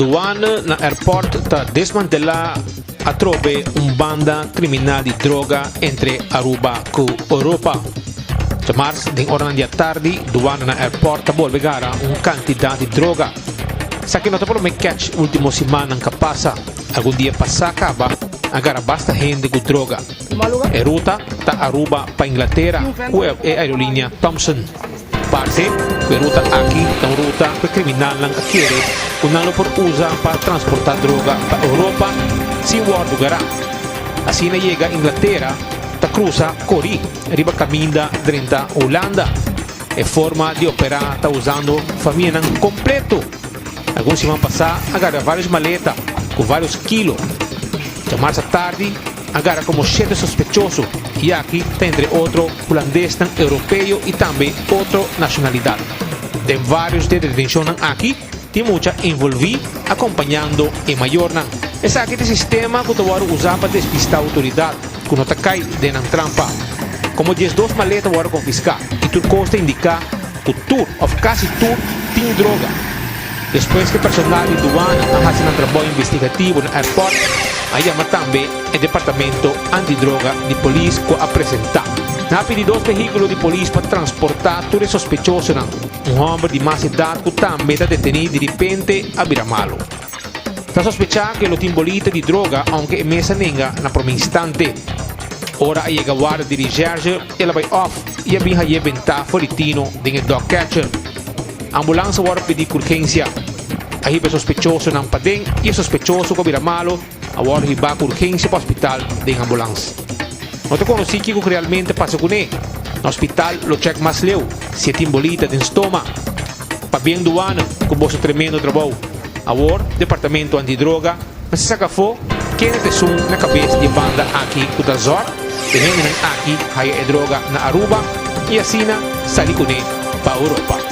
Douane na airport ta desmantela atrobe un banda criminal di droga entre Aruba cu Europa. Djamars den oranan di atardi Douane na airport ta bolbe gara un cantidad di droga. Esaki no ta prome catch ultimo simannan ca pasa. Algun dia pasa caba a gara basta hende cu droga. E ruta ta Aruba pa Inglatera cu e aerolinea Thompson. Parse ku e ruta aki ta un ruta ku e kriminalnan a kere ku nan lo por usa pa transportá droga pa Europa sin wòrdu gará. Asina yega Inglatera ta krusa korí riba kaminda drenta Hulanda. E forma di operá ta usando famianan kompleto. Algun siman pasá a gara vários maleta ku vários kilo. Djamarsa tardi a gara komo shete sospechoso i aki ta entre otro hulandesnan europeo i tambe otro nashonalidat. Den vários di e detenshonnan aki tin mucha envolví akompañando e mayornan. Esaki ta e sistema ku ta wòrdu usá pa despistá outoridat ku no ta kai den nan trampa. Komo 12 maleta wòrdu konfiská i tur kos ta indiká ku tur òf kasi tur tin droga. Despues ku e personal di duana a hasi nan trabou investigativo na airport, a yama tambe e departamento antidroga di polis ku a presentá. Nan a pidi dos vehíkulo di polis pa transportá tur e sospechosonan. Un hòmber di mas edat ku tambe ta detení diripente a bira malu. Ta sospechá ku e lo tin bolita di droga ounke e mes a nenga na promé instante. Ora a yega warda di recherche el a bai òf i a bin haye bentá for di tino den e dog catcher. Ambulans a wòrdu pidi ku urgensia. A hiba e sospechosonan paden i e sospechoso ku a bira malu a wòrdu hibá ku urgensia pa hospital den ambulans. No ta konosí kiko ku realmente pasa kuné. Na hospital lo chèk mas leu si e tin bolita den stoma. Pabien Duane ku boso tremendo trabou. Awor Departamento Antidroga mester saka afó kende ta esun na kabes di e banda aki ku ta zòrg pa e hendenan aki haya e droga na Aruba i asina sali kuné pa Europa.